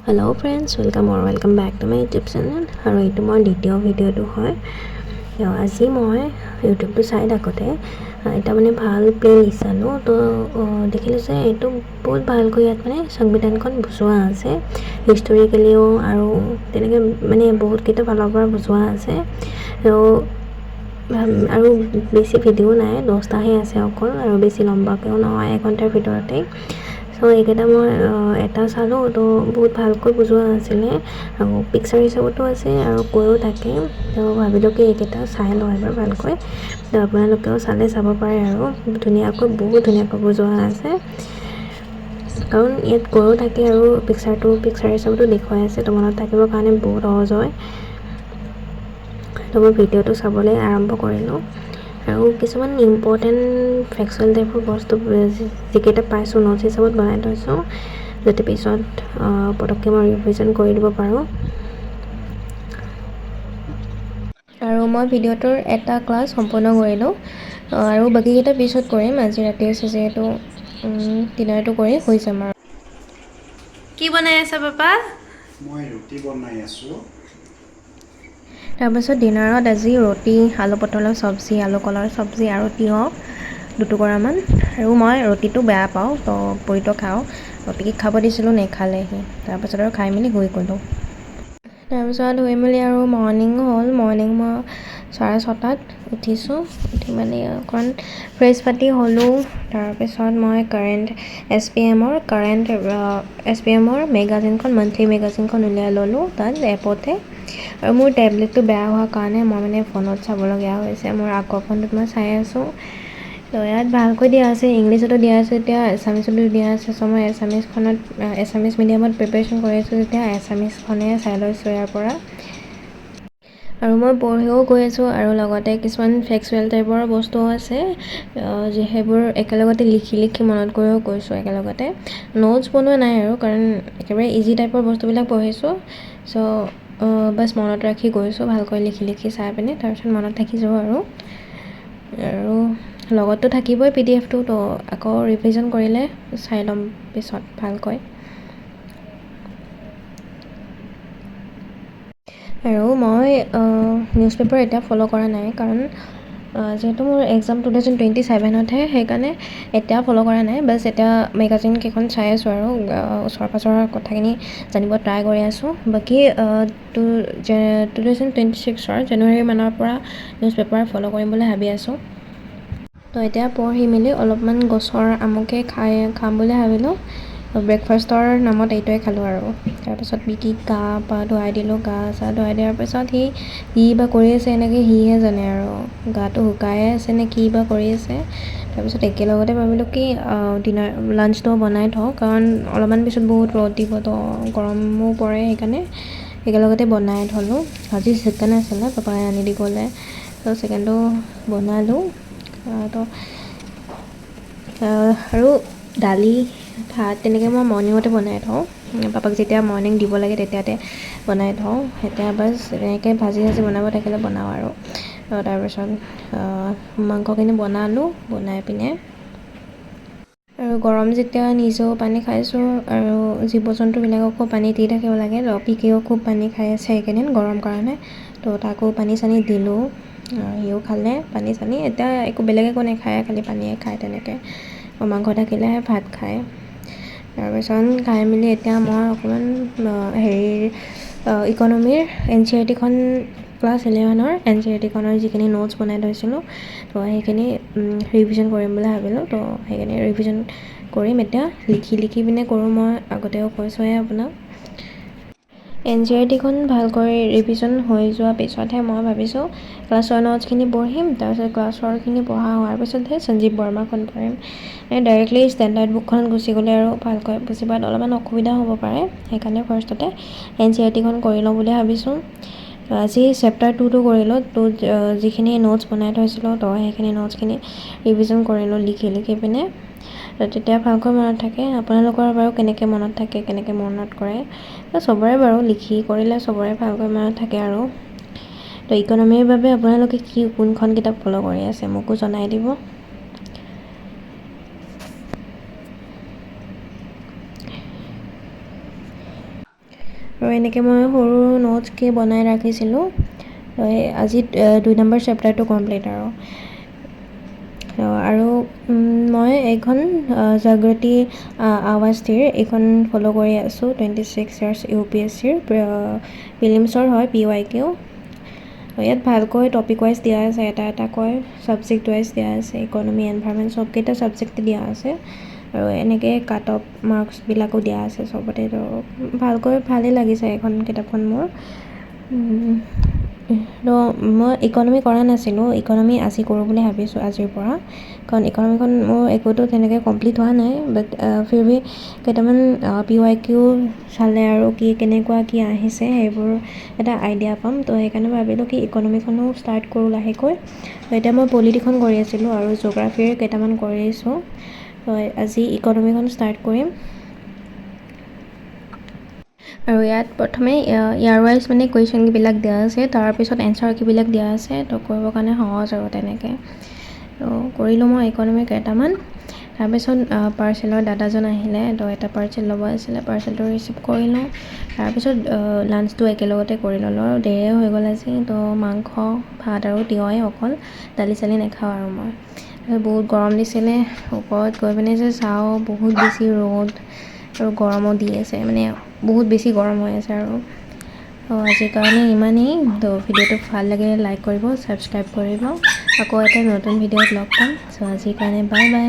Hello friends, welcome or welcome back to my YouTube channel. আৰু এইটো মোৰ দ্বিতীয় ভিডিঅ'টো হয়। আজি মই ইউটিউবটো চাই থাকোঁতে এটা মানে ভাল প্লে লিষ্ট চালোঁ। তো দেখিলোঁ যে এইটো বহুত ভালকৈ ইয়াত মানে সংবিধানখন বুজোৱা আছে হিষ্টৰিকেলিও, আৰু তেনেকৈ মানে বহুতকেইটা ফালৰ পৰা বুজোৱা আছে। আৰু আৰু বেছি ভিডিঅ' নাই, 10টাহে আছে অকল, আৰু বেছি লম্বাকৈও নহয়, এঘণ্টাৰ ভিতৰতেই। চ' এইকেইটা মই এটা চালোঁ, তো বহুত ভালকৈ বুজোৱা আছিলে আৰু পিকচাৰ হিচাপতো আছে আৰু কৈও থাকে। তো ভাবিলোঁ কি এইকেইটা চাই লওঁ এবাৰ ভালকৈ। তো আপোনালোকেও চালে চাব পাৰে, আৰু ধুনীয়াকৈ, বহুত ধুনীয়াকৈ বুজোৱা আছে, কাৰণ ইয়াত কৈও থাকে আৰু পিকচাৰটো পিকচাৰ হিচাপতো দেখুৱাই আছে। তো মনত থাকিবৰ কাৰণে বহুত সহজ হয়। তো মই ভিডিঅ'টো চাবলৈ আৰম্ভ কৰিলোঁ, আৰু কিছুমান ইম্পৰ্টেণ্ট ফেকচুৱেল টাইপৰ বস্তু যিকেইটা পাইছোঁ নোটছ হিচাপত বনাই থৈছোঁ, যাতে পিছত পটককৈ মই ৰিভিজন কৰি দিব পাৰোঁ। আৰু মই ভিডিঅ'টোৰ এটা ক্লাছ সম্পূৰ্ণ কৰিলোঁ, আৰু বাকীকেইটা পিছত কৰিম। আজি ৰাতি আছে যিহেতু, ডিনাৰটো কৰি শুই যাম। আৰু কি বনাই আছা পাপা? মই ৰুটি বনাই আছোঁ। তাৰপাছত ডিনাৰত আজি ৰুটি, আলু পটলৰ চব্জি, আলু কলৰ চব্জি আৰু তিয়ঁহ দুটুকুৰামান। আৰু মই ৰুটিটো বেয়া পাওঁ, তো পুৰিটো খাওঁ। গতিকে খাব দিছিলোঁ, নেখালে সি। তাৰপাছত আৰু খাই মেলি শুই গ'লোঁ। তাৰপিছত শুই মেলি আৰু মৰ্ণিং হ'ল। মৰ্ণিং মই 6:30ত উঠিছোঁ। উঠি মেলি অকণ ফ্ৰেছ পাতি হ'লোঁ। তাৰপিছত মই কাৰেণ্ট এছ পি এমৰ কাৰেণ্ট এছ পি এমৰ মেগাজিনখন, মান্থলি মেগাজিনখন উলিয়াই ল'লোঁ তাত এপতে। আৰু মোৰ টেবলেটটো বেয়া হোৱাৰ কাৰণে মই মানে ফোনত চাবলগীয়া হৈছে। মোৰ আগৰ ফোনটোত মই চাই আছোঁ। তো ইয়াত ভালকৈ দিয়া আছে, ইংলিছতো দিয়া আছে, এতিয়া এছামিছতো দিয়া আছে। চ' মই এছামিছখনত, এছামিছ মিডিয়ামত প্ৰিপেৰেশ্যন কৰি আছোঁ, তেতিয়া এছামিছখনে চাই লৈছোঁ ইয়াৰ পৰা। আৰু মই পঢ়িও গৈ আছোঁ, আৰু লগতে কিছুমান ফেকচুৱেল টাইপৰ বস্তুও আছে, সেইবোৰ একেলগতে লিখি লিখি মনত কৰিও গৈছোঁ একেলগতে। নোটছ বনোৱা নাই আৰু, কাৰণ একেবাৰে ইজি টাইপৰ বস্তুবিলাক পঢ়িছোঁ। চ' বাছ মনত ৰাখি গৈছোঁ ভালকৈ লিখি লিখি চাই পিনে, তাৰপিছত মনত থাকি যাব। আৰু আৰু লগততো থাকিবই পি ডি এফটো, তো আকৌ ৰিভিজন কৰিলে চাই ল'ম পিছত ভালকৈ। আৰু মই নিউজ পেপাৰ এতিয়া ফ'ল' কৰা নাই, কাৰণ যিহেতু মোৰ এক্সাম 2027তহে, সেইকাৰণে এতিয়া ফ'ল' কৰা নাই। বাছ এতিয়া মেগাজিন কেইখন চাই আছোঁ আৰু ওচৰ পাঁজৰৰ কথাখিনি জানিব ট্ৰাই কৰি আছোঁ। বাকী 2026ৰ জানুৱাৰী মানৰ পৰা নিউজ পেপাৰ ফ'ল' কৰিম বুলি ভাবি আছোঁ। তো এতিয়া পঢ়ি মেলি অলপমান গছৰ আমকে খাম বুলি ভাবিলোঁ। ব্ৰেকফাষ্টৰ নামত এইটোৱে খালোঁ আৰু। তাৰপাছত বিকিক গা পা ধুৱাই দিলোঁ। গা চা ধুৱাই দিয়াৰ পিছত সি কি বা কৰি আছে এনেকৈ সিহে জানে, আৰু গাটো শুকায়ে আছে নে কি বা কৰি আছে। তাৰপিছত একেলগতে ভাবিলোঁ কি ডিনাৰ লাঞ্চটো বনাই থওঁ, কাৰণ অলপমান পিছত বহুত ৰ'দ দিব, তো গৰমো পৰে, সেইকাৰণে একেলগতে বনাই থ'লোঁ। আজি চিকেন আছিলে, পাপাই আনি দি গ'লে, তো চিকেনটো বনালোঁ। তো আৰু দালি ভাত তেনেকৈ মই মৰ্ণিঙতে বনাই থওঁ। পাপাক যেতিয়া মৰ্ণিং দিব লাগে তেতিয়াতে বনাই থওঁ। এতিয়া বাছ এনেকৈ ভাজি চাজি বনাব থাকিলে বনাওঁ আৰু। তাৰপিছত মাংসখিনি বনালোঁ, বনাই পিনে আৰু গৰম যেতিয়া নিজেও পানী খাইছোঁ, আৰু জীৱ জন্তুবিলাককো পানী দি থাকিব লাগে। পিকিও খুব পানী খাই আছে এইকেইদিন গৰম কাৰণে, তো তাকো পানী চানী দিলোঁ, সিও খালে পানী চানী। এতিয়া একো বেলেগ একো নাখায়, খালি পানীয়ে খায় তেনেকৈ। মাংস থাকিলেহে ভাত খায়। তাৰপিছত খাই মেলি এতিয়া মই অকণমান হেৰিৰ ইকনমিৰ এন চি আৰ টিখন, ক্লাছ 11ৰ এন চি আৰ টিখনৰ যিখিনি নোটছ বনাই থৈছিলোঁ, তো সেইখিনি ৰিভিজন কৰিম বুলি ভাবিলোঁ। তো সেইখিনি ৰিভিজন কৰিম এতিয়া, লিখি লিখি পিনে কৰোঁ। মই আগতেও কৈছোঁৱে আপোনাক। এন চি আৰ টিখন ভালকৈ ৰিভিজন হৈ যোৱাৰ পিছতহে মই ভাবিছোঁ ক্লাছৰ নোটছখিনি পঢ়িম। তাৰপিছত ক্লাছৰখিনি পঢ়া হোৱাৰ পিছতহে সঞ্জীৱ বৰ্মাখন পঢ়িম। ডাইৰেক্টলি ষ্টেণ্ডাৰ্ড বুকখনত গুচি গ'লে আৰু ভালকৈ বুজি পোৱাত অলপমান অসুবিধা হ'ব পাৰে, সেইকাৰণে ফাৰ্ষ্টতে এন চি আৰ টিখন কৰি লওঁ বুলি ভাবিছোঁ। আজি চেপ্টাৰ 2টো কৰিলোঁ, টুত যিখিনি নোটছ বনাই থৈছিলোঁ, তো সেইখিনি নোটছখিনি ৰিভিজন কৰিলোঁ লিখি লিখি পিনে, তো তেতিয়া ভালকৈ মনত থাকে। আপোনালোকৰ বাৰু কেনেকৈ মনত থাকে, কেনেকৈ মনত কৰে? তো চবৰে বাৰু লিখি কৰিলে চবৰে ভালকৈ মনত থাকে। আৰু তো ইকনমিৰ বাবে আপোনালোকে কি কোনখন কিতাপ ফ'ল' কৰি আছে মোকো জনাই দিব। আৰু এনেকৈ মই সৰু নোটছকৈ বনাই ৰাখিছিলোঁ। আজি 2 নম্বৰ চেপ্টাৰটো কমপ্লিট আৰু। আৰু মই এইখন জাগৃতি আৱাস্থিৰ এইখন ফ'ল' কৰি আছোঁ, 26 ইয়াৰ্ছ ইউপিএছচিৰ প্ৰিলিমছৰ হয়, পিৱাইকিউ। ইয়াত ভালকৈ টপিক ৱাইজ দিয়া আছে, এটা এটাকৈ ছাবজেক্ট ৱাইজ দিয়া আছে, ইকনমি, এনভাইৰনমেণ্ট চবকেইটা ছাবজেক্ট দিয়া আছে। আৰু এনেকৈ কাট অফ মাৰ্কছবিলাকো দিয়া আছে চবতে। তো ভালকৈ ভালেই লাগিছে এইখন কিতাপখন মোৰ। তো মই ইকনমি কৰা নাছিলোঁ, ইকনমি আজি কৰোঁ বুলি ভাবিছোঁ আজিৰ পৰা, কাৰণ ইকনমিখন মোৰ একোতো তেনেকৈ কমপ্লিট হোৱা নাই, বাট ফিৰ ভি কেইটামান পিৱাইকিউ চালে আৰু কি কেনেকুৱা কি আহিছে সেইবোৰ এটা আইডিয়া পাম। তো সেইকাৰণে ভাবিলোঁ কি ইকনমিখনো ষ্টাৰ্ট কৰোঁ লাহেকৈ। এতিয়া মই পলিটিখন কৰি আছিলোঁ আৰু জিঅ'গ্ৰাফীৰ কেইটামান কৰিছোঁ। তো আজি ইকনমিখন ষ্টাৰ্ট কৰিম। আৰু ইয়াত প্ৰথমে ইয়াৰ ৱাইজ মানে কুৱেশ্যনবিলাক দিয়া আছে, তাৰপিছত এনচাৰবিলাক দিয়া আছে, তো কৰিবৰ কাৰণে সহজ আৰু তেনেকৈ। তো কৰিলোঁ মই ইকনমিৰ কেইটামান। তাৰপিছত পাৰ্চেলৰ দাদাজন আহিলে, তো এটা পাৰ্চেল ল'ব আছিলে, পাৰ্চেলটো ৰিচিভ কৰিলোঁ। তাৰপিছত লাঞ্চটো একেলগতে কৰি ল'লোঁ আৰু দেৰিয়ে হৈ গ'ল আজি। তো মাংস ভাত আৰু তিয়ঁহে অকল, দালি চালি নাখাওঁ আৰু মই। বহুত গৰম দিছিলে, ওপৰত গৈ পিনে যে চাওঁ বহুত বেছি ৰ'দ আৰু গৰমো দি আছে, মানে বহুত বেছি গৰম হৈ আছে আৰু। তো আজিৰ কাৰণে ইমানেই। তো ভিডিঅ'টো ভাল লাগিলে লাইক কৰিব, ছাবস্ক্ৰাইব কৰিব। আকৌ এটা নতুন ভিডিঅ'ত লগ পাম। চ' আজিৰ কাৰণে বাই বাই।